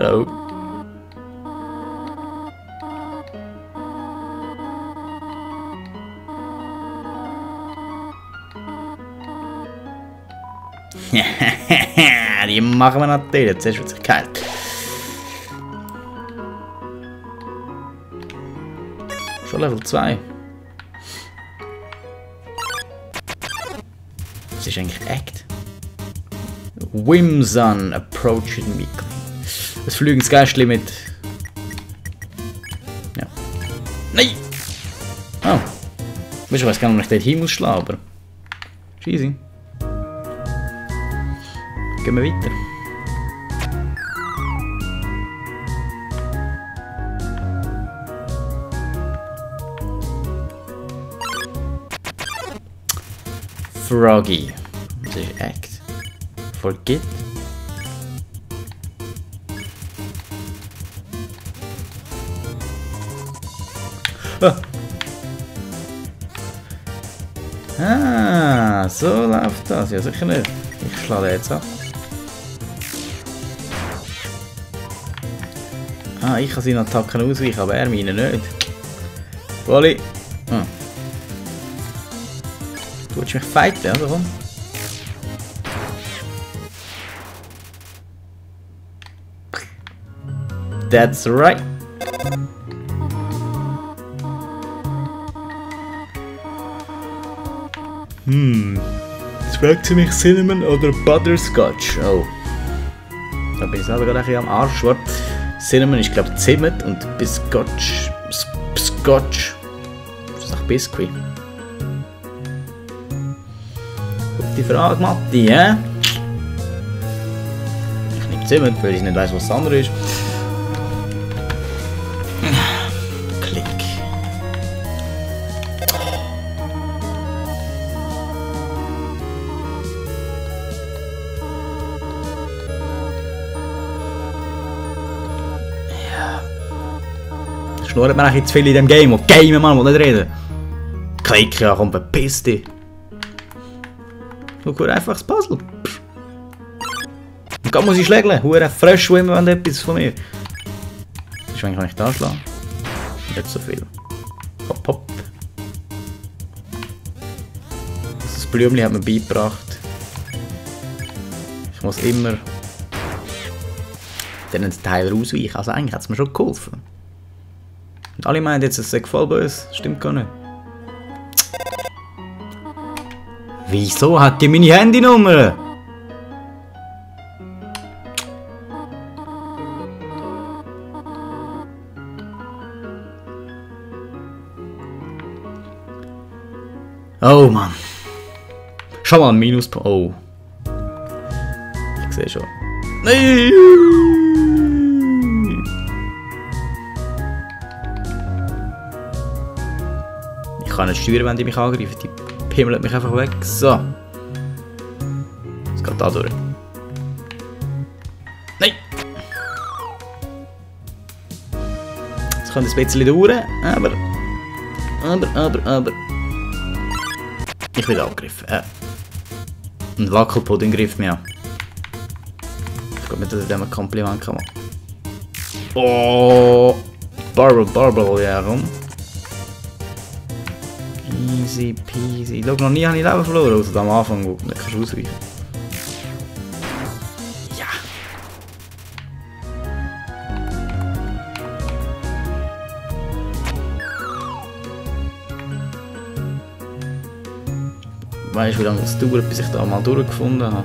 Hallo. Die machen wir natürlich. Zuerst wird sich kalt. Schon Level 2. Das ist eigentlich Act. Whimsun approaching weekly. Das Flügensgeistli mit. Ja. Nein! Oh. Ich weiß gar nicht, ob ich dort hin muss schlagen, aber. Easy. Gehen wir weiter. Froggy. Das ist Act. Forget. Ah, so läuft das. Ja, sicher nicht. Ich schlage jetzt ab. Ah, ich kann seine Attacken ausweichen, aber er meine nicht. Volley. Ah. Du willst mich fighten, oder komm? That's right. Jetzt fragt sie mich Cinnamon oder Butterscotch. Oh. Da bin ich selber gerade ein bisschen am Arsch. Warte. Cinnamon ist glaube ich Zimt und Biscotch. Scotch. Das ist nach Biscuit. Gute Frage, Matti, hä? Ich nehme Zimt, weil ich nicht weiss, was das andere ist. Klick. Schnurrt mir eigentlich zu viel in dem Game. Und Game, Mann, will nicht reden. Klick, ja, komm, verpiss dich. Schau, einfach das Puzzle. Und dann muss ich schlägeln. Hure frisch schwimmen, wenn etwas von mir. Deswegen kann ich da schlagen. Nicht so viel. Hopp, hopp. Das Blümchen hat mir beigebracht. Ich muss immer den Teil ausweichen. Also eigentlich hat es mir schon geholfen. Und alle meinen jetzt, es sei voll böse. Stimmt gar nicht. Wieso hat die meine Handynummer? Oh Mann. Schau mal, ein Minuspunkt. Oh. Ich sehe schon. Nein! Ich kann nicht steuern, wenn die mich angreifen. Die pimmelt mich einfach weg. So. Es geht da durch. Nein! Es kann ein bisschen dauern, aber. Ich werde angegriffen. Ein Wackelpudding greift mich an. Ich glaube nicht, dass ich dem ein Kompliment kann machen. Oh! Barble, ja, komm. Easy peasy. Schau, noch nie habe ich Leben verloren, außer am Anfang, wo du nicht ausweichen kannst. Ja. Weißt du, wie lange es dauert, bis ich da mal durchgefunden habe?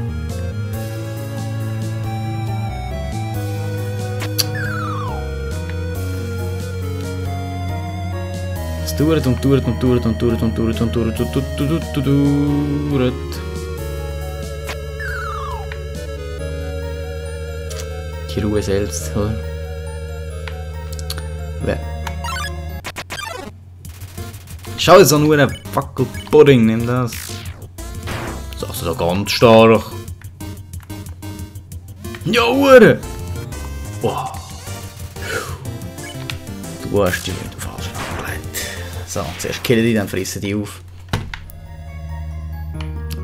Es dauert und dauert und dauert und dauert und dauert und dauert und dauert. Die Ruhe selbst, oder? Schau, so nur ein Wackelpudding, nimm das. Das ist also ganz stark. Ja, Uhr! Wow. Du hast dich nicht falsch angelegt. So, zuerst killen die, dann fressen die auf.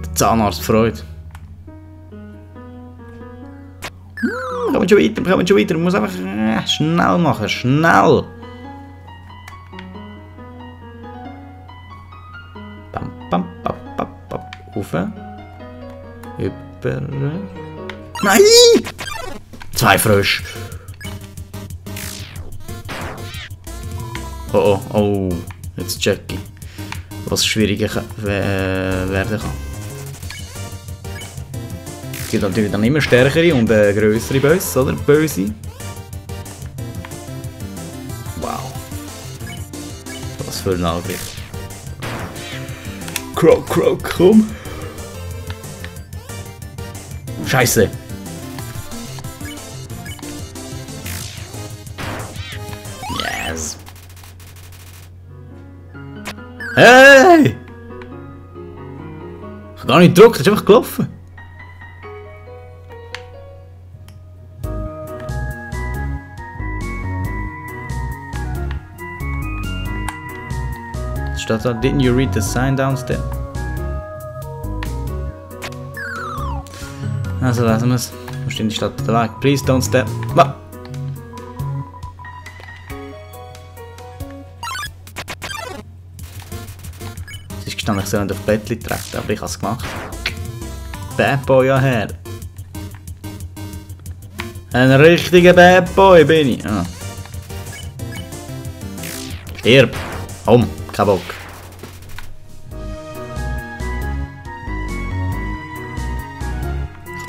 Der Zahnarzt freut. Ich habe kommen schon weiter, wir kommen schon weiter. Ich muss einfach schnell machen, schnell. Bam, bam, bam, bam, bam. Rauf. Über. Nein! 2 Frösche. Oh, oh, oh. Jetzt check ich, was schwieriger werden kann. Es gibt natürlich dann immer stärkere und grössere Böse, oder? Böse. Wow. Was für ein Angriff. Croak, Croak, komm. Scheiße. Yes. Hey! Ich habe gar nicht gedrückt, es ist einfach gelaufen. Steht da, didn't you read the sign downstairs? Also lassen wir es. Wo steht die Stadt der Weg? Please don't step. Was? Es ist gestanden, ich soll nicht auf Bettchen treten, aber ich habe es gemacht. Bad Boy her. Ein richtiger Bad Boy bin ich. Ah. Stirb. Komm, kein Bock.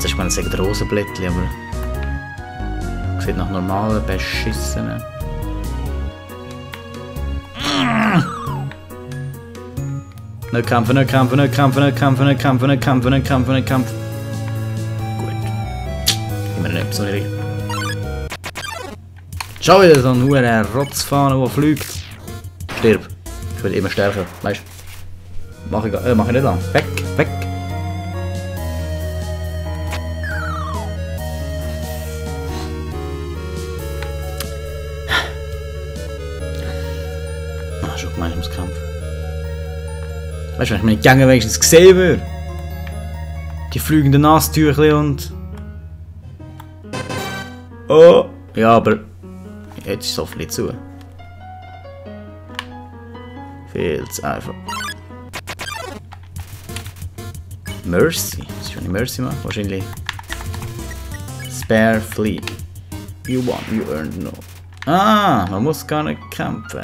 Ich meine, es sind Rosenblättchen, aber sieht nach normalen, beschissenen. Nicht kämpfen, nicht kämpfen, nicht kämpfen, nicht kämpfen, nicht kämpfen, nicht kämpfen, nicht kämpfen, nicht kämpfen. Gut. Immer nicht so richtig. Schau wieder so ein hoher Rotzfahne, der fliegt. Stirb. Ich will immer stärker, weißt du? Mach ich nicht an. Weg, weg. Schon gemeint ums Kampf. Weißt du, wenn ich meine Gänge wenigstens gesehen würde? Die fliegenden Nasstüchli und. Oh! Ja, aber. Jetzt ist so viel zu. Viel zu einfach. Mercy? Was ist, wenn ich Mercy mache? Wahrscheinlich. Spare Flee. You won, you earned no. Ah, man muss gar nicht kämpfen.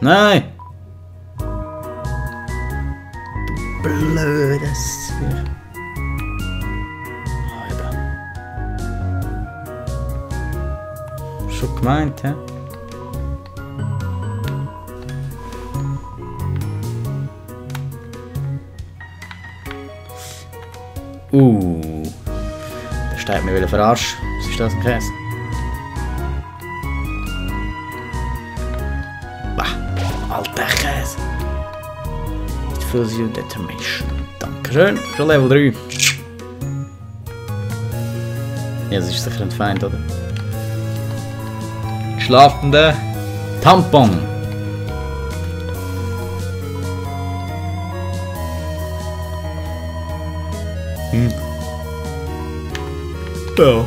Nein! Du blödes Viech. Schon gemeint, hä? Der steigt mir wieder verarscht. Was ist das, ein Käse? Alter Käse. It fills you determination. Dankeschön. Schon Level 3. Ja, das ist sicher ein Feind, oder? Schlafende Tampon. Ja.